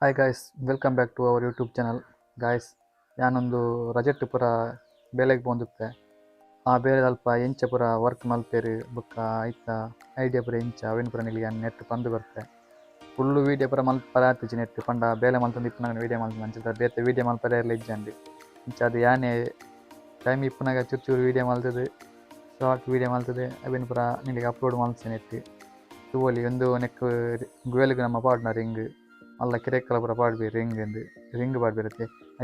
Hi guys, welcome back to our YouTube channel. Guys, ಯಾನೊಂದು ರಜೆಟ್ ಪೂರ ಬೇಲೆಗ್ ಪೋಂದುಪ್ಪೆ. ಆ ಬೇಲೆ ಅಲ್ಪ ಎಂಚ ಪೂರ ವರ್ಕ್ ಮಲ್ಪೆರ್ ಬೊಕ್ಕ ಐತ ಐಡಿಯಾ ಪೂರ ಎಂಚ ಅವೆನ್ ಪೂರ ನಿಕ್ಲೆಗ್ ಯಾನ್ ನೆಟ್ ಪಂದ್ ಕೊರ್ಪೆ. ಫುಲ್ ವೀಡಿಯೋ ಪೂರ ಮಲ್ಪರೆ ಆತಿಜಿ ನೆಟ್ ಪಂಡ ಬೇಲೆ ಮಲ್ತೊಂದು ಇಪ್ಪುನಗ ವೀಡಿಯೋ ಮಲ್ತೊಂದು ಅಂಚ ಬೇತೆ ವೀಡಿಯೋ ಮಲ್ಪರೆ ಇರ್ಲ ಇಜ್ಜಂಡ್. ಇಂಚ ಅದು ಯಾನೆ ಟೈಮ್ ಇಪ್ಪುನಗ ಚೂರು ಚೂರು ವೀಡಿಯೋ ಮಲ್ತುದು ಶಾರ್ಟ್ ವೀಡಿಯೋ ಮಲ್ತುದು ಅವೆನ್ ಪೂರ ನಿಕ್ಲೆಗ್ ಅಪ್ಲೋಡ್ ಮಲ್ತ್ಸೆ ನೆಟ್. ತೂವೊಲಿ ಉಂದು ನೆಕ್ಕ್ ಗುವೆಲ್ಗ್ ನಮ ಪಾಡುನ ರಿಂಗ್ ಮಲ್ಲ ಕಿರೆಕ್ಕಲ ಪೂರ ಪಾಡ್ಬೆರ್ ರಿಂಗ್ ಇಂದ್ ರಿಂಗ್ ಪಾಡ್ಬೆರ್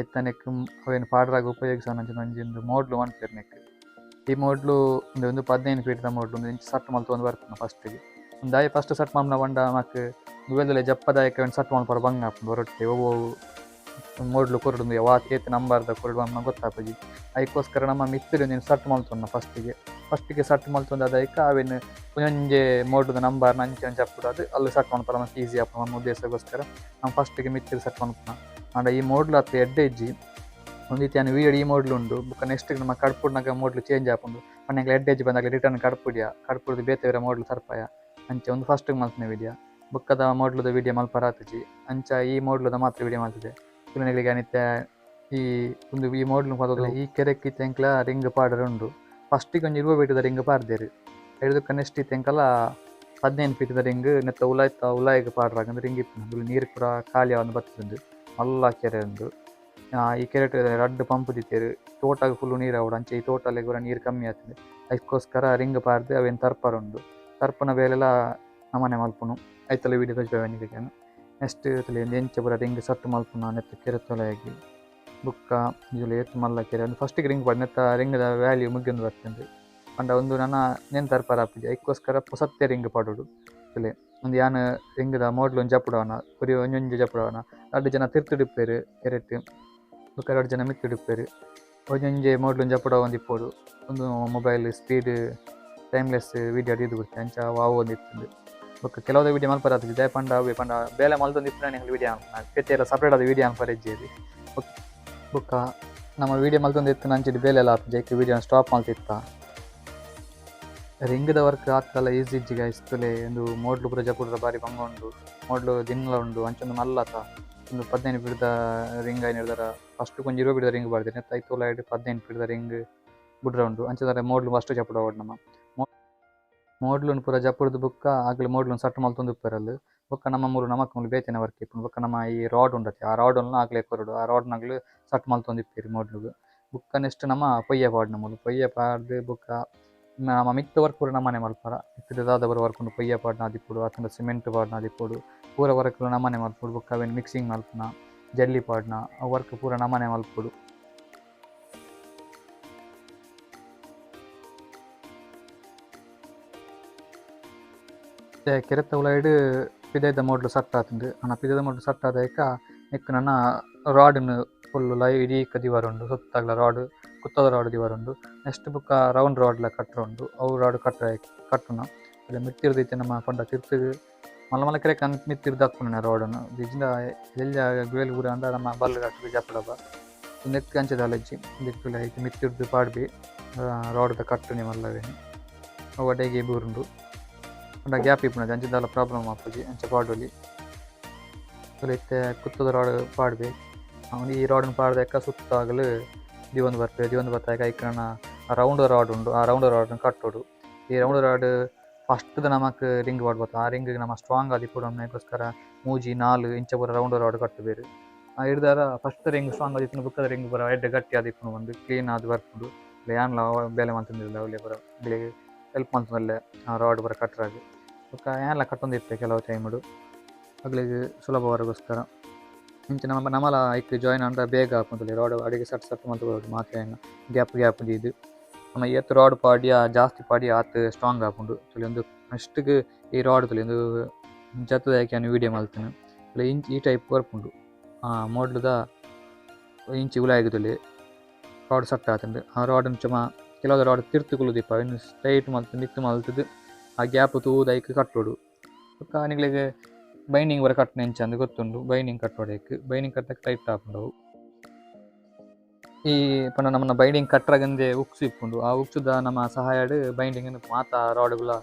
ಐತ ನೆಕ್ಕ್ ಅವೆನ್ ಪಾಡ್ರಾಗ ಉಪಯೋಗಿಸವುನಂಚಿನ ಒಂಜಿ ಉಂದು ಮೋಡ್ಲು ಮನ್ಪೆರ್ ನೆಕ್ಕ್. ಈ ಮೋಡ್ಲು ಉಂದು ಉಂದು 15 ಫೀಟ್ ದ ಮೋಡ್ಲು ಉಂದು ಇಂಚ ಸೆಟ್ ಮಲ್ತೊಂದು ಬರ್ಪುನ ಫಸ್ಟ್ ಗ್. ಉಂದು ದಾಯೆ ಫಸ್ಟ್ ಸೆಟ್ ಮನ್ಪುನ ಪಂಡ ನಮಕ್ ಗುವೆಲ್ದಲೆ ಜಪ್ಪದಾಯಕ ಅವೆನ್ ಸೆಟ್ ಮನ್ಪರೆ ಬಂಗ ಆಪುಂಡು ಒರೊಟ್ಟೆ ಒವು ಒವು ಮೋಡ್ಲು ಕೊರೊಡು ವಾ ಏತ್ ನಂಬರ್ ದ ಕೊರೊಡು ಪನ್ಪುನ ಗೊತ್ತಾಪುಜಿ. ಐಕೋಸ್ಕರ ನಮ್ಮ ಮಿತ್ತ್ ಒಂಜಿ ಸೆಟ್ ಮಲ್ತೊನ್ನ ಫಸ್ಟ್ ಗ್. ಫಸ್ಟ್ ಗ್ ಸೆಟ್ ಮಲ್ತೊಂದು ಐಕ ಅವೆನ್ ಒಂಜೊಂಜೆ ಮೋಡ್ಲುದ ನಂಬರ್ ಅಂಚ ಅಂಚ ಅಪ್ಪುಡಾದ್ ಅಲ್ಲು ಸೆಟ್ ಮನ್ಪರೆ ನಮಕ್ ಈಸಿ ಆಪುಂಡು ನಮ್ಮ ಉದ್ದೇಶಗೋಸ್ಕರ ನಮ ಫಸ್ಟ್ ಗ್ ಮಿತ್ತ್ ಸೆಟ್ ಮನ್ಪುನ. ಆಂಡ ಈ ಮೋಡ್ಲು ಅತ್ ಎಡ್ಡೆ ಇಜ್ಜಿ. ಒಂಜಿ ಯಾನ್ ವೀಡಿಯೋ ಈ ಮೋಡ್ಲು ಉಂಡು ಬೊಕ್ಕ ನೆಕ್ಸ್ಟ್ ನಮ ಕಡ್ಪುಡ್ನಗ ಮೋಡ್ಲು ಚೇಂಜ್ ಆಪುಂಡು. ಪಂಡ ಎಂಕ್ಲ ಎಡ್ಡೆ ಇಜ್ಜಿ ಬಂದಾಗ ರಿಟರ್ನ್ ಕಡ್ಪುಡಿಯ ಕಡ್ಪುಡ್ದು ಬೇತೆ ಬೇರೆ ಮೋಡ್ಲು ತರ್ಪಾಯ ಅಂಚ ಒಂದು ಫಸ್ಟ್ ಗ್ ಮಲ್ತಿನ ವೀಡಿಯೋ. ಬೊಕ್ಕದ ಮೋಡ್ಲುದ ವೀಡಿಯೋ ಮಲ್ಪರೆ ಆತಿಜಿ. ಅಂಚ ಈ ಮೋಡ್ಲುದ ಮಾತ್ರ ವೀಡಿಯೋ ಮಲ್ತಿದೆ. ನಿಕ್ಲೆಗ್ ಯಾನಿತ್ತೆ ಈ ಉಂದು ಈ ಮೋಡ್ಲು ಪತೊಂದು ಈ ಕೆರೆಕ್ ಇತ್ತೆ ಎಂಕ್ಲ ರಿಂಗ್ ಪಾಡರೆ ಉಂಡು. ಫಸ್ಟ್ ಗ್ ಒಂಜಿ 20 ಫೀಟ್ ದ ರಿಂಗ್ ಪಾಡ್ದೆರ್. ಐಡ್ದ್ ನೆಕ್ಸ್ಟ್ ಇತ್ತೆ ಎಂಕಲ 15 ಫೀಟ್ ದ ರಿಂಗ್ ನೆತ್ತ ಉಲಾಯಿತ ಉಲಾಯಿಗ್ ಪಾಡ್ರಾಗ ರಿಂಗ್ ಇಪ್ಪುಂಡು. ನೀರ್ ಪೂರ ಖಾಲಿ ಆವೊಂದು ಬತ್ತುಂಡು. ಮಲ್ಲ ಕೆರೆ ಉಂದು. ಈ ಕೆರೆಟ್ ರಡ್ಡ್ ಪಂಪ್ ದೀತೆರ್. ತೋಟಗ್ ಫುಲ್ ನೀರ್ ಆವೊಡು ಅಂಚ ಈ ತೋಟಲೆಗ್ ಪೂರ ನೀರ್ ಕಮ್ಮಿ ಆತುಂಡು. ಐಕೋಸ್ಕರ ರಿಂಗ್ ಪಾಡ್ದ್ ಅವೆನ್ ತರ್ಪರೆ ಉಂಡು. ತರ್ಪುನ ಬೇಲೆಲ ನಮನೆ ಮಲ್ಪುನು. ಐತಲ ವೀಡಿಯೋ ತೋಜಿಪಾವೆ ನಿಕ್ಲೆಗ್ ಯಾನ್. ನೆಕ್ಸ್ಟ್ ತೂಲೆ ಎಂಚ ಪೂರ ರಿಂಗ್ ಸೆಟ್ ಮಲ್ಪುನ ನೆತ್ತ ಕೆರೆತ ಉಲಾಯಿಗ್. ಬೊಕ್ಕ ನಿಜ ಏತ್ ಮಲ್ಲ ಕೆರೆ ಉಂದು ಫಸ್ಟ್ ಗ್ ರಿಂಗ್ ಪಾಡ್ದ್ ನೆತ್ತ ರಿಂಗ್ ದ ವ್ಯಾಲ್ಯೂ ಮುಗಿಯೊಂದು ಬತ್ತುಂಡು. ಪಂಡ ಉಂದು ನನ ನೆನ್ ತರ್ಪರೆ ಆಪುಜಿ. ಐಕೋಸ್ಕರ ಪೊಸತ್ತೆ ರಿಂಗ್ ಪಾಡೊಡು. ತೂಲೆ ಉಂದು ಯಾನ್ ರಿಂಗ್ ದ ಮೋಡ್ಲು ಒಂಜಿ ಜಪುಡಾವನ ಒರಿ ಒಂಜೊಂಜಿ ಜಪುಡಾವನ ರಡ್ಡ್ ಜನ ತಿರ್ತ್ ಇಪ್ಪೆರ್ ಕೆರೆಟ್ ಬೊಕ್ಕ ರಡ್ಡ್ ಜನ ಮಿತ್ತ್ ಇಪ್ಪೆರ್. ಒಂಜೊಂಜೆ ಮೋಡ್ಲು ಜಪುಡಾವೊಂದು ಇಪ್ಪೊಡು. ಉಂದು ಮೊಬೈಲ್ ಸ್ಪೀಡ್ ಟೈಮ್ಲೆಸ್ ವೀಡಿಯೋ ದೀದ್ ಕೊರ್ತೆ ಅಂಚ ಆವೊಂದು ಇತ್ತುಂಡು. ಬೊಕ್ಕ ಕೆಲವುದ ವೀಡಿಯೋ ಮಲ್ಪರೆ ಆತಿಜಿ. ದಾಯೆ ಪಂಡ ಅವ್ವೆ ಪಂಡ ಬೇಲೆ ಮಲ್ತೊಂದು ಇಪ್ಪುನ ಎಂಕುಲು ವೀಡಿಯೋ ಮಲ್ಪುನ ಬೇತೆ ಸಪರೇಟ್ ಆದ್ ವೀಡಿಯೋ ಮಲ್ಪರೆ ಇಜ್ಜಿ. ಬೊಕ್ಕ ನಮ್ಮ ವೀಡಿಯೋ ಮಲ್ತೊಂದು ಇತ್ತಿನ ಅಂಚಿಡ್ ಬೇಲೆಲ ಆಪುಜಿ. ಐಕ್ ವೀಡಿಯೋ ಸ್ಟಾಪ್ ಮಲ್ತಿತ್ತ. ರಿಂಗ್ ದ ವರ್ಕ್ ಆತಲ ಈಸಿ ಇಜ್ಜಿ ಗೈಸ್. ತೂಲೆ ಉಂದು ಮೋಡ್ಲು ಪೂರ ಜಪುಡ್ರ ಬಾರಿ ಬಂಗ ಉಂಡು. ಮೋಡ್ಲು ದಿನ್ನಲ ಉಂಡು. ಅಂಚ ಉಂದು ಮಲ್ಲತ ಉಂದು 15 ಫೀಟ್ ದ ರಿಂಗ್ ಆಯಿನ ಫಸ್ಟ್ ಒಂಜಿ 20 ಫೀಟ್ ದ ರಿಂಗ್ ಪಾಡ್ದೆರ್. ನೆತ್ತ ಐತ ಉಲಾಯಿಡ್ 15 ಫೀಟ್ ದ ರಿಂಗ್ ಬುಡ್ರ ಉಂಡು. ಅಂಚ ಮೋಡ್ಲು ಫಸ್ಟ್ ಜಪುಡಾವೊಡು ನಮ. ಮೋಡ್ಲುನ್ ಪೂರ ಜಪುಡ್ದು ಬೊಕ್ಕ ಅಗಲ ಮೋಡ್ಲುನ್ ಸೆಟ್ ಮಲ್ತೊಂದು ಇಪ್ಪೆರ್ ಅಲ್ಲು. ಬೊಕ್ಕ ನಮ್ಮ ಮೂಲು ನಮಕ್ ಮೂಲು ಬೇತೆನೆ ವರ್ಕ್ ಇಪ್ಪುಂಡು. ಬೊಕ್ಕ ನಮ್ಮ ಈ ರಾಡ್ ಉಂಡತೆ ಆ ರಾಡ್ ನ್ ಅಕ್ಲೆ ಕೊರೊಡು. ಆ ರಾಡ್ ನಗಲು ಸೆಟ್ ಮಲ್ತೊಂದು ಇಪ್ಪೆರ್ ಮೋಡ್ಲುಗು. ಬೊಕ್ಕ ನೆಕ್ಸ್ಟ್ ನಮ ಪೊಯ್ಯೆ ಪಾಡುನ ಮೂಲು. ಪೊಯ್ಯೆ ಪಾಡ್ದ್ ಬೊಕ್ಕ ನಮ ಮಿತ್ತ್ ವರ್ಕ್ ಪೂರ ನಮನೆ ಮಲ್ಪರ. ಮಿತ್ತ್ ದಾದ ಪೂರ ವರ್ಕ್ ಉಂಡು ಪೊಯ್ಯೆ ಪಾಡುನ ಆದಿಪ್ಪೊಡು ಅತ್ತಂಡ ಸಿಮೆಂಟ್ ಪಾಡುನ ಆದಿಪ್ಪೊಡು ಪೂರ ವರ್ಕ್ ಲ ನಮನೆ ಮಲ್ಪೊಡು. ಬೊಕ್ಕ ಅವೆನ್ ಮಿಕ್ಸಿಂಗ್ ಮಲ್ಪುನ ಜಲ್ಲಿ ಪಾಡುನ ಆ ವರ್ಕ್ ಪೂರ ನಮನೆ ಮಲ್ಪೊಡು. ಕೆರೆತ ಉಲಾಯಿಡ್ ಪಿದಯ್ದ ಮೋಡ್ಲು ಸೆಟ್ ಆತುಂಡು. ಆಂಡ ಪಿದಯ್ದ ಮೋಡ್ಲು ಸೆಟ್ ಆದ ನೆಕ್ಕ್ ನನ ರಾಡ್ ನ್ ಫುಲ್ ಲೈವ್ ಇಡೀಕ ದೀವರೆ ಉಂಡು. ಸುತ್ತಗ್ಲ ರಾಡ್ ಕುತ್ತದ ರಾಡ್ ದೀವರೆ ಉಂಡು. ನೆಕ್ಸ್ಟ್ ಬೊಕ್ಕ ರೌಂಡ್ ರಾಡ್ ಲ ಕಟ್ಟರೆ ಉಂಡು. ಅವು ರಾಡ್ ಕಟ್ಟುನ ಮಿತ್ತಿರ್ದ್ ಇತ್ತೆ ನಮ ಪಂಡ ತಿರ್ತ್ ಮಲ್ಲ ಮಲ್ಲ ಕೆರೆಕ್ ಮಿತ್ತಿರ್ದ್ ದಕ್ಕುನ ರಾಡ್ ನ್ ಇಜ್ಜಿಂಡ ಎಲ್ಯ ಗುವೆಲ್ ಪೂರ ಆಂಡ ನಮ ಬಲ್ಲ್ ಕಟ್ಟುದು ಜಪ್ಪುಡಪ. ನೆಕ್ಕ್ ಅಂಚ ದಾಲ ಇಜ್ಜಿ. ಉಂದೆಕ್ ಐಕ್ ಮಿತ್ತಿರ್ದ್ ಪಾಡ್ಬಿ ರಾಡ್ ದ ಕಟ್ಟುನಿ ಮಲ್ಲವೇನ್ ಅವು ಅಡೆಗೆ ಬೂರುಂಡು. ಪಂಡ ಗ್ಯಾಪ್ ಇಪ್ಪುನಜಿ ಅಂಚ ದಾಲ ಪ್ರಾಬ್ಲಮ್ ಆಪುಜಿ ಅಂಚ ಪಾಡೊಲಿ. ಇತ್ತೆ ಕುತ್ತದ ರಾಡ್ ಪಾಡ್ಬೆ. ಈ ರಾಡ್ ನ್ ಪಾಡ್ದೆಕ್ಕ ಸುತ್ತಾಗಲು ದೀವೊಂದು ಬರ್ಪೆ. ದೀವೊಂದು ಬತ್ತಾಗ ಐಕ್ ನನ ರೌಂಡ್ ರಾಡ್ ಉಂಡು. ಆ ರೌಂಡ್ ರಾಡ್ ನ್ ಕಟ್ಟೊಡು. ಈ ರೌಂಡ್ ರಾಡ್ ಫಸ್ಟ್ ದ ನಮಕ್ ರಿಂಗ್ ಪಾಡ್ಬತ್ತ ಆ ರಿಂಗ್ ನಮ ಸ್ಟ್ರಾಂಗ್ ಆದಿಪ್ಪೊಡು ಐಕೋಸ್ಕರ 3 4 ಇಂಚ ಪೂರ ರೌಂಡ್ ರಾಡ್ ಕಟ್ಟುಬೆರ್. ಐಡ್ದಾರ ಫಸ್ಟ್ ರಿಂಗ್ ಸ್ಟ್ರಾಂಗ್ ಆದಿಪ್ಪುಂಡು ಬೊಕ್ಕದ ರಿಂಗ್ ಪೂರ ಎಡ್ಡೆ ಗಟ್ಟಿ ಆದಿಪ್ಪುಂಡು ಪಂದ್ ಕ್ಲೀನ್ ಆದ್ ಬರ್ಪುಂಡು. ಯಾನ್ಲ ಬೇಲೆ ಮಲ್ತೊಂದಿಲ್ಲೆ ಅವ್ಲೆ ಪೂರ ಎಂಕ್ಲೆಗ್ ಹೆಲ್ಪ್ ಮಲ್ತೊಂದುಲ್ಲೆ ಆ ರಾಡ್ ಪೂರ ಕಟ್ಟರಾಗ್. ಬೊಕ್ಕ ಯಾನ್ಲ ಕಟ್ಟೊಂದಿತ್ತೆ ಕೆಲವು ಟೈಮ್ ಡ್ ಅಕ್ಲೆಗ್ ಸುಲಭ ವರಗೋಸ್ಕರ. ಇಂಚ ನಮ ನಮಲ ಐಕ್ ಜಾಯಿನ್ ಆಂಡ ಬೇಗ ಆಪುಂಡು ರಾಡ್ ಅಡೆಗ್ ಸೆಟ್ ಸೆಟ್ ಮಲ್ತ್ ಕೊರೊಡು ಮಾತ್ರ ಗ್ಯಾಪ್ ಗ್ಯಾಪ್ ದೀದ್. ನಮ ಏತ್ ರಾಡ್ ಪಾಡಿಯ ಜಾಸ್ತಿ ಪಾಡಿಯ ಆತ್ ಸ್ಟ್ರಾಂಗ್ ಆಪುಂಡು. ತೂಲೆ ಉಂದು ನೆಕ್ಸ್ಟ್ ಗ್ ಈ ರಾಡ್ ತೂಲೆ ಉಂದು ಜತ್ತುದ ಯಾನ್ ವೀಡಿಯೋ ಮಲ್ತಿನ. ಇಂಚ ಈ ಟೈಪ್ ಬರ್ಪುಂಡು. ಮೋಡ್ಲುದ ಇಂಚಿ ಉಲಾಯಿಗ್ ತೂಲೆ ರಾಡ್ ಸೆಟ್ ಆತುಂಡು. ಆ ರಾಡ್ ನ್ ಚಮ ಕೆಲವು ರಾಡ್ ತಿರ್ತ್ ಕುಲ್ಲುದಿಪ್ಪ ಅವೆನ್ ಸ್ಟ್ರೈಟ್ ಮಲ್ತ್ ಮಿತ್ತ್ ಮಲ್ತುದು ಆ ಗ್ಯಾಪ್ ತೂದು ಐಕ್ ಕಟ್ಟೊಡು. ಬೊಕ್ಕ ನಿಕ್ಲೆಗ್ ಬೈಂಡಿಂಗ್ ಪೂರ ಕಟ್ಟುನ ಎಂಚ ಅಂದ್ ಗೊತ್ತುಂಡು. ಬೈಂಡಿಂಗ್ ಕಟ್ಟೊಡು ಐಕ್ ಬೈಂಡಿಂಗ್ ಕಟ್ಟಕ್ ಟೈಟ್ ಆಪುಂಡು ಅವು. ಈ ಪಂಡ ನಮನ ಬೈಂಡಿಂಗ್ ಕಟ್ಟರಗಂದೆ ಉಕ್ಸ್ ಇಪ್ಪುಂಡು. ಆ ಉಕ್ಸುದ ನಮ್ಮ ಸಹಾಯಡ್ ಬೈಂಡಿಂಗ್ ನ್ ಮಾತ ರಾಡ್ ಗುಲ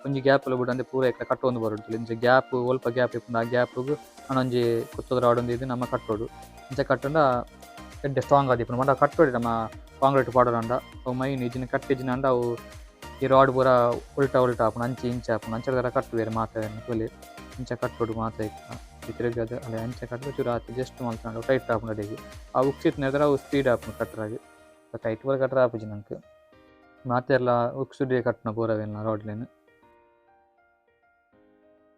ಒಂಜಿ ಗ್ಯಾಪ್ ಎಲ್ಲ ಬುಡಂದೆ ಪೂರ ಎಕ್ಕ ಕಟ್ಟೊಂದು ಬರೊಡು ಇಂಚ ಗ್ಯಾಪ್ ಒಲ್ಪ ಗ್ಯಾಪ್ ಇಪ್ಪುಂಡು ಆ ಗ್ಯಾಪ್ಗ್ ನನೊಂಜಿ ಕುತ್ತದ ರಾಡ್ ಇದು ನಮ್ಮ ಕಟ್ಟೋಡು ಇಂಚ ಕಟ್ಟುಂಡ ಎಡ್ಡೆ ಸ್ಟ್ರಾಂಗ್ ಆದಿಪ್ಪುಂಡು ಪಂಡ ಕಟ್ಟೋಡಿ ನಮ್ಮ ಕಾಂಕ್ರೀಟ್ ಪಾಡೋಡಂಡ ಅವು ಮೈನ್ ಇಜಿನ ಕಟ್ಟಿಜಿನಂಡ ಅವು ಈ ರಾಡ್ ಪೂರ ಉಲ್ಟಾ ಉಲ್ಟಾ ಆಪುಂಡು ಅಂಚಿ ಇಂಚ ಆಪುಂಡು ಅಂಚ ಕಟ್ಟುವೆರ್ ಮಾತ ತೂಲೆ ಇಂಚ ಕಟ್ಟೋಡು ಮಾತ ತಿರುಗದ ಅಲ್ಲ ಅಂಚ ಕಟ್ಟುವ ಚೂರು ಆತು ಜಸ್ಟ್ ಮಲ್ತುಂಡ ಟೈಟ್ ಆಪುಂಡು ಅಡೆಗ್ ಆ ಉಕ್ಸ್ ಇತ್ತಿನ ಅವು ಸ್ಪೀಡ್ ಆಪುಂಡು ಕಟ್ಟರಾಗಿ ಟೈಟ್ ಪೂರ ಕಟ್ಟರ ಆಪುಜಿ ನಂಕ್ ಮಾತೆರ್ಲ ಉಕ್ಸುಡೆ ಕಟ್ಟುನ ಪೂರವೇನ ರಾಡ್ಲೆನ್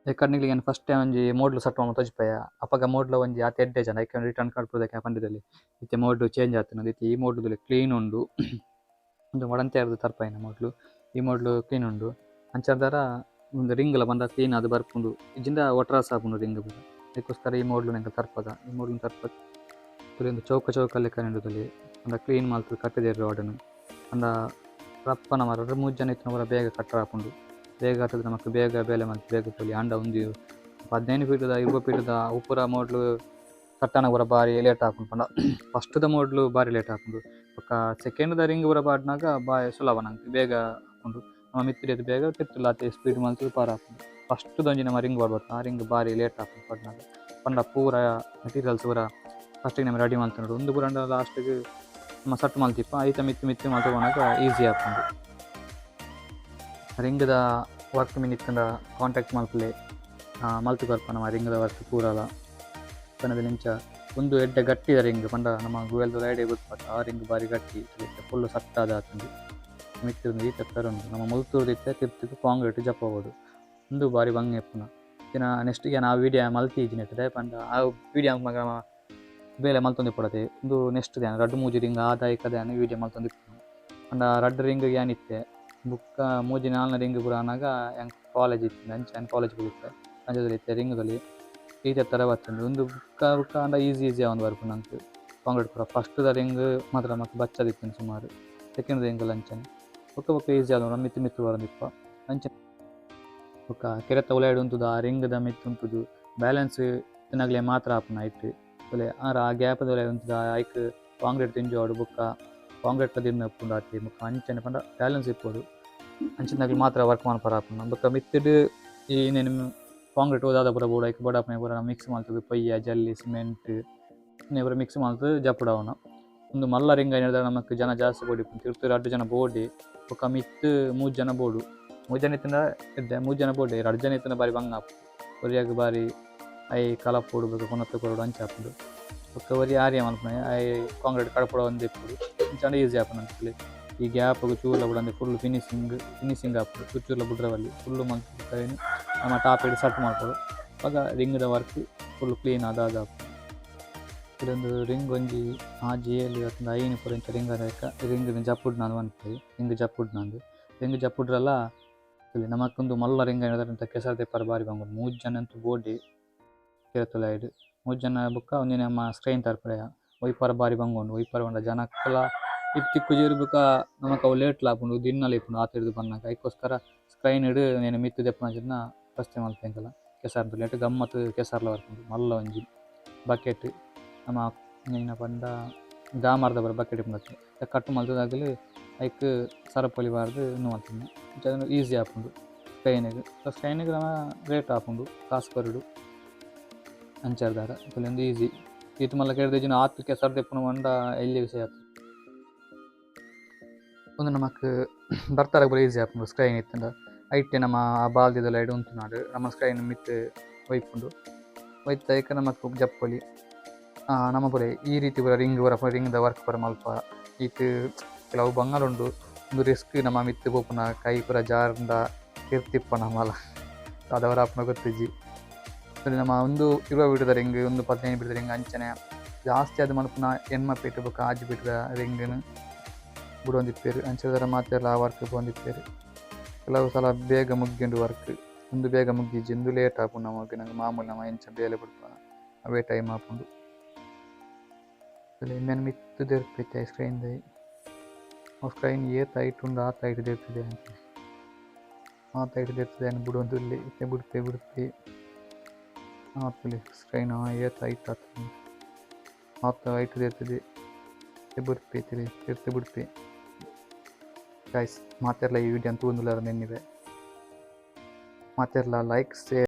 ಎಕ್ಕಡ್ ನಿಕ್ಲೆಗ್ ಫಸ್ಟ್ ಟೈಮ್ ಒಂಜಿ ಮೋಡ್ಲು ಸೆಟ್ ಮಲ್ಪುನ ತೋಜಿಪಾಯ ಅಪಗ ಮೋಡ್ಲ ಒಂಜಿ ಆತ್ ಎಡ್ಡೆ ಜನ ಐಕ್ ರಿಟರ್ನ್ ಕಡ್ಪುದಕ್ಕೆ ಪಂಡಿದಲ್ಲಿ ಇತ್ತೆ ಮೋಡ್ಲು ಚೇಂಜ್ ಆತುಂಡು ಇತ್ತೆ ಈ ಮೋಡ್ಲು ಕ್ಲೀನ್ ಉಂಡು ಉಂದು ಒಡಂತೆ ತರ್ಪಾಯಿನ ಮೋಡ್ಲು ಈ ಮೋಡ್ಲು ಕ್ಲೀನ್ ಉಂಡು ಅಂಚಾದರ ಒಂದು ರಿಂಗ್ ಲ ಪಂಡ ಕ್ಲೀನ್ ಆದ್ ಬರ್ಪುಂಡು ಇಜ್ಜಿಂಡ ಒಟ್ರಾಸ್ ಆಪುಂಡು ರಿಂಗ್ ಪೂರ ಅದಕ್ಕೋಸ್ಕರ ಈ ಮೋಡ್ಲು ಎಂಕ್ ತರ್ಪದ ಈ ಮೋಡ್ಲು ತರ್ಪ ಒಂದು ಚೌಕ ಚೌಕ ಲೆಕ್ಕ ಉಂಡು ತೂಲೆ ಪಂಡ ಕ್ಲೀನ್ ಮಲ್ತ್ ಕಟ್ಟುದೆರ್ ರೋಡನ್ ಪಂಡ ರಪ್ಪನ ಮಾರ ರಡ್ಡ್ ಮೂಜಿ ಜನ ಇತ್ತಿನ ಪೂರ ಬೇಗ ಕಟ್ಟರ ಆಪುಂಡು ಬೇಗ ಕಟ್ಟುದು ನಮಕ್ ಬೇಗ ಬೇಲೆ ಮಲ್ತ್ ಬೇಗ ಪೋಲಿ ಆಂಡ ಉಂದು 15 ಫೀಟುದ 20 ಫೀಟುದ ಅವು ಪೂರ ಮೋಡ್ಲು ಕಟ್ಟನ ಪೂರ ಬಾರಿ ಲೇಟ್ ಆಪುಂಡು ಪಂಡ ಫಸ್ಟ್ ದ ಮೋಡ್ಲು ಬಾರಿ ಲೇಟ್ ಆಪುಂಡು ಬೊಕ್ಕ ಸೆಕೆಂಡ್ ದ ರಿಂಗ್ ಪೂರ ಪಾಡ್ನಗ ಬಾರಿ ಸುಲಭ ನಂಕ್ ಬೇಗ ಆಪುಂಡು ನಮ್ಮ ಮಿತ್ತ್ ಬೇಗ ತಿರ್ತುಲ ಆತೆ ಸ್ಪೀಡ್ ಮಲ್ತ್ ಪಾರ ಆಪುಂಡು ಫಸ್ಟ್ ದೊಂಜಿ ನಮ್ಮ ರಿಂಗ್ ಪಾಡ್ಬತ್ತ ಆ ರಿಂಗ್ ಬಾರಿ ಲೇಟ್ ಆಪುಂಡು ಪಾಡ್ನಗ ಪಂಡ ಪೂರ ಮೆಟೀರಿಯಲ್ಸ್ ಪೂರ ಫಸ್ಟ್ ನಮ ರೆಡಿ ಮಲ್ತುಂಡು ಉಂದು ಪೂರ ಲಾಸ್ಟ್ ಗ್ ನಮ್ಮ ಸೆಟ್ ಮಲ್ತಿಪ್ಪ ಐತ ಮಿತ್ತ್ ಮಿತ್ತ್ ಮಲ್ತ್ ಪೋನಗ ಈಸಿ ಆಪುಂಡು ರಿಂಗ್ ದ ವರ್ಕ್ ಮಿನಿ ಇತ್ತುಂಡ ಕಾಂಟ್ಯಾಕ್ಟ್ ಮಲ್ಪುಲೆ ಮಲ್ತ್ ಕೊರ್ಪ ನಮ್ಮ ರಿಂಗ್ ದ ವರ್ಕ್ ಪೂರಲ ಪನದ ಇಂಚ ಉಂದು ಎಡ್ಡೆ ಗಟ್ಟಿದ ರಿಂಗ್ ಪಂಡ ನಮ್ಮ ಗುವೆಲ್ದ ಐಡಿಯಾ ಗೊತ್ತುಂಡು ಆ ರಿಂಗ್ ಬಾರಿ ಗಟ್ಟಿ ಫುಲ್ ಸೆಟ್ ಆದ್ ಆತುಂಡು ಮಿತ್ತ್ ಈತ ಉಂಡು ನಮ್ಮ ಮುಲ್ತುರ್ದು ಇತ್ತೆ ತಿರ್ತುಗು ಕಾಂಕ್ರೀಟ್ ಜಪ್ಪವೊಡು ಉಂದು ಬಾರಿ ಬಂಗ ಇಪ್ಪುನ ಇತ್ತಿನ ನೆಕ್ಸ್ಟ್ ಯಾನ್ ಆ ವಿಡಿಯೋ ಮಲ್ತಿಜ್ಜಿ ನೆಟ್ ದಾಯೆ ಪಂಡ ಆ ವಿಡಿಯೋ ನಮ್ಮ ಬೇಲೆ ಮಲ್ತೊಂದು ಇಪ್ಪೊಡತೆ ಉಂದು ನೆಕ್ಸ್ಟ್ ಯಾನ್ ರಡ್ಡ್ ಮೂಜಿ ರಿಂಗ್ ಆದಾಯಕದ ಯಾನ್ ವಿಡಿಯೋ ಮಲ್ತೊಂದು ಇಪ್ಪುನ ಪಂಡ ರಡ್ಡ್ ರಿಂಗ್ ಯಾನ್ ಇತ್ತೆ ಬೊಕ್ಕ ಮೂಜಿ ನಾಲ್ನ ರಿಂಗ್ ಪೂರ ಆನಗ ಎಂಕ್ ಕಾಲೇಜ್ ಇತ್ತಿಂಡ ಅಂಚ ಯಾನ್ ಕಾಲೇಜ್ ಪೋದಿತ್ತೆ ಅಂಚ ಇತ್ತೆ ರಿಂಗ್ ದೊಲಿ ಈತೆ ತರ ಬತ್ತುಂಡು ಉಂದು ಬೊಕ್ಕ ಬೊಕ್ಕ ಆಂಡ ಈಸಿ ಈಸಿ ಆವೊಂದು ಬರ್ಪುಂಡು ನಂಕ್ ಕಾಂಕ್ರೀಟ್ ಪೂರ ಫಸ್ಟ್ ದ ರಿಂಗ್ ಮಾತ್ರ ನಮಕ್ ಬಚ್ಚದಿತ್ತುಂಡು ಸುಮಾರು ಸೆಕೆಂಡ್ ರಿಂಗ್ ಲ ಅಂಚನೆ ಬೊಕ್ಕ ಬೊಕ್ಕ ಈಸಿ ಆವೊಂದು ಮಿತ್ತ್ ಮಿತ್ತ್ ಬರೊಂದಿಪ್ಪ ಅಂಚ ಬೊಕ್ಕ ಕೆರೆತ ಉಲಯಿಡ್ ಉಂತುದು ಆ ರಿಂಗ್ ದ ಮಿತ್ತ್ ಉಂತುದು ಬ್ಯಾಲೆನ್ಸ್ ಇತ್ತಿನಗಲೆ ಮಾತ್ರ ಆಪುನ ಐಟ್ ತೂಲೆ ಆರ್ ಆ ಗ್ಯಾಪ್ ದ ಉಲಯಿ ಉಂತುದು ಐಕ್ ಕಾಂಕ್ರೀಟ್ ದಿಂಜೋಡು ಬೊಕ್ಕ ಕಾಂಕ್ರೀಟ್ ದಿಂಜ ಉಪ್ಪುಂಡು ಆತೆ ಬೊಕ್ಕ ಅಂಚನೆ ಪಂಡ ಬ್ಯಾಲೆನ್ಸ್ ಇಪ್ಪೊಡು ಅಂಚಿನಗಲ್ ಮಾತ್ರ ವರ್ಕ್ ಮನ್ಪರ ಆಪುಂಡು ಬೊಕ್ಕ ಮಿತ್ತ್ಡ್ ಈ ಇಂದೆನ್ ಕಾಂಕ್ರೀಟ್ ದಾದ ಪೂರ ಬೋಡು ಐಕ್ ಬೋಡಾಪುನ ಪೂರ ಮಿಕ್ಸ್ ಮಲ್ತುದು ಪೊಯ್ಯ ಜಲ್ಲಿ ಸಿಮೆಂಟ್ ಇಂದೆನ್ ಪೂರ ಮಿಕ್ಸ್ ಮಲ್ತುದು ಜಪ್ಪುಡಾವುನ ಉಂದು ಮಲ್ಲ ರಿಂಗ್ ಆಯಿನೆಡ್ದ್ ನಮಕ್ ಜನ ಜಾಸ್ತಿ ಬೋಡಿಪ್ಪುಂಡು ತಿರ್ತ್ ರಡ್ಡ್ ಜನ ಬೋಡಿ ಬೊಕ್ಕ ಮಿತ್ತ್ ಮೂಜಿ ಜನ ಬೋಡು ಮೂಜಿ ಜನ ಇತ್ತ್ಂಡ ಎಡ್ಡೆ ಮೂಜಿ ಜನ ಬೋಡಿ ರಡ್ಡ್ ಜನ ಇತ್ತ್ಂಡ ಬಾರಿ ಬಂಗ ಆಪುಂಡು ಒರಿಯಗ್ ಬಾರಿ I ಕಲಪೊಡು ಬೊಕ್ಕ ಕೊನೊತು ಕೊರೊಡು ಅಂಚ ಆಪುಂಡು ಬೊಕ್ಕ ಒರಿ ಆರ್ಯ ಮಲ್ಪುನೆ I concrete ಕಡಪುಡ ಇಪ್ಪೊಡು ಅಂಚಾಂಡ ಈಸಿ ಆಪುಂಡು ನಂಕ್ ಈ ಗ್ಯಾಪ್ ಗ್ ಚೂರ್ಲ ಬುಡಂದೆ ಫುಲ್ ಫಿನಿಶಿಂಗ್ ಫಿನಿಶಿಂಗ್ ಆಪುಂಡು ಚೂರು ಚೂರ್ಲ ಬುಡ್ರೆ ಬಲ್ಲಿ ಫುಲ್ ಮಲ್ತ್ ಐನ್ ನಮ್ಮ ಟಾಪ್ ಡ್ ಸೆಟ್ ಮಲ್ಪೊಡು ಅಪಗ ರಿಂಗ್ ದ ವರ್ಕ್ ಫುಲ್ ಕ್ಲೀನ್ ಆದ್ ಆದ್ ಆಪುಂಡು ಇದೊಂದು ರಿಂಗ್ ಒಂಜಿ ಆಜಿ ಏಳು ಅತ್ತಂಡ ಐನ್ ಪೂರ ಇಂಚ ರಿಂಗ್ ಆದ್ ರಿಂಗ್ ನ್ ಜಪ್ಪುಡ್ನಾಂದ್ ಪನ್ಪೆರ್ ರಿಂಗ್ ಜಪ್ಪುಡ್ನಾಂದ್ ರಿಂಗ್ ಜಪ್ಪುಡ್ರಲ ನಮಕ್ ಉಂದು ಮಲ್ಲ ರಿಂಗ್ ಆಯಿನ ಕೆಸರು ದೆಪ್ಪರೆ ಬಾರಿ ಬಂಗ ಮೂಜಿ ಜನ ಅಂತೂ ಬೋಡಿ ಕೆರೆತ ಉಲಯಿಡ್ ಮೂಜಿ ಜನ ಬೊಕ್ಕ ಒಂಜಿ ನಮ್ಮ ಸ್ಕ್ರೈನ್ ತರ್ಪುಲೆಯ ಒಯ್ಪರ ಬಾರಿ ಬಂಗ ಉಂಡು ಒಯ್ಪರ ಪಂಡ ಜನಕ್ಕುಲ ಇತ್ ತಿಕ್ಕುಜೆರ್ ಬೊಕ್ಕ ನಮಕ್ ಅವು ಲೇಟ್ ಲ ಆಪುಂಡು ದಿನ್ನಲ ಇಪ್ಪುಂಡು ಆತ್ ಹಿಡ್ದು ಬನ್ನಗ ಐಕೋಸ್ಕರ ಸ್ಕ್ರೈನ್ ಡ್ ನೇನ್ ಮಿತ್ತ್ ದೆಪ್ಪುನಂಚಿನ ವ್ಯವಸ್ಥೆ ಮಲ್ತೆ ಎಂಕಲ ಕೆಸರ್ದ ಲೇಟ್ ಗಮ್ಮತ್ ಕೆಸರ್ಲ ಬರ್ಪುಂಡು ಮಲ್ಲ ಒಂಜಿ ಬಕೆಟ್ ನಮ್ಮ ಎಂಚಿನ ಪಂಡ ಡಾಮರ್ದ ಪೂರ ಬಕೆಟ್ ಇಪ್ಪುಂಡು ಕಟ್ ಮಲ್ತುದು ಅಗಲ್ ಐಕ್ ಸರಪೊಲಿ ಪಾರ್ದ್ ಉಂದು ಮಲ್ತುಂಡು ಅಂಚ ಈಸಿ ಆಪುಂಡು ಸ್ಕ್ರೈನ್ ಗ್ ಸ್ಕ್ರೈನ್ ಗ್ ನಮ ರೇಟ್ ಆಪುಂಡು ಕಾಸ್ ಕೊರೊಡು ಅಂಚರ್ದಾರ ಉಂದು ಈಸಿ ಈತ್ ಮಲ್ಲ ಕೆರ್ದಿಜಿನ ಆತ್ ಕೆಸರ್ ದೆಪ್ಪುನ ಪಂಡ ಎಲ್ಯ ವಿಷಯ ಆತು ಉಂದು ನಮಕ್ ಬರ್ತಾರ ಪೂರ ಈಸಿ ಆಪುಂಡು ಸ್ಕ್ರೈನ್ ಇತ್ತುಂಡ ಐಟ್ ನಮ್ಮ ಆ ಬಾಲ್ದಿದ ಉಲಯಿಡ್ ಉಂತುನಾಡ್ ನಮ್ಮ ಸ್ಕ್ರೈನ್ ಮಿತ್ತ್ ಒಯ್ಪುಂಡು ಒಯ್ತ್ ಐಕ್ ನಮಕ್ ಜಪ್ಪೊಲಿ ನಮ ಪೂರ ಈ ರೀತಿ ಪೂರ ರಿಂಗ್ ಪೂರ ರಿಂಗ್ ದ ವರ್ಕ್ ಪೂರ ಮಲ್ಪ ಈತ್ ಕೆಲವು ಬಂಗಾರ ಉಂಡು ಉಂದು ರಿಸ್ಕ್ ನಮ್ಮ ಮಿತ್ತ್ ಪೋಪುನ ಕೈ ಪೂರ ಜಾರ್ಂಡ ತಿರ್ತಿಪ್ಪ ನಮಲ ದಾದವರ ಆಪುನ ಗೊತ್ತಿಜ್ಜಿ ನಮ್ಮ ಒಂದು 20 ಫೀಟುದ ರಿಂಗ್ ಒಂದು 15 ಫೀಟುದ ರಿಂಗ್ ಅಂಚನೆ ಜಾಸ್ತಿ ಆದ್ ಮಲ್ಪುನ 80 ಫೀಟ್ ಬೊಕ್ಕ 6 ಫೀಟುದ ರಿಂಗ್ ನ್ ಬುಡೊಂದಿಪ್ಪೆರ್ ಅಂಚ ಮಾತೆರ್ಲ ಆ ವರ್ಕ್ ಪೋವೊಂದಿಪ್ಪೆರ್ ಕೆಲವು ಸಲ ಬೇಗ ಮುಗ್ಗಿಂಡು ವರ್ಕ್ ಉಂದು ಬೇಗ ಮುಗ್ಗಿಜ್ಜಿ ಉಂದು ಲೇಟ್ ಆಪುಂಡು ನಮಕ್ ನಂಗೆ ಮಾಮೂಲಿ ನಮ ಎಂಚ ಬೇಲೆ ಬುಡ್ಪ ಅವೇ ಟೈಮ್ ಆಪುಂಡು ಇಂದೆನ್ ಮಿತ್ತ್ ದೆರ್ಪೆತೆ ಸ್ಕ್ರೈನ್ ದ ಅವು ಸ್ಕ್ರೈನ್ ಏತ್ ಹೈಟ್ ಉಂಡು ಆತ್ ಹೈಟ್ ದೆರ್ತುದೆ ಆತ್ ಹೈಟ್ ದೆರ್ತುದೆ ಬುಡೊಂದುಲ್ಲೆ ಇತ್ತೆ ಬುಡ್ಪೆ ಬುಡ್ಪೆ ಆತುಲೆ ಸ್ಕ್ರೈನ್ ಏತ್ ಹೈಟ್ ಆತುಂಡು ಆತ್ ಹೈಟ್ ದೆರ್ತುದೆ ಇತ್ತೆ ಬುಡ್ಪೆ ತಿರ್ತ್ ಬುಡ್ಪೆ ಗೈಸ್ ಮಾತೆರ್ಲ ಈ ವಿಡಿಯೋ ತೂವೊಂದುಲ್ಲೆರ್ ಎನ್ನಿವೆ. ಮಾತೆರ್ಲ ಲೈಕ್, ಶೇರ್.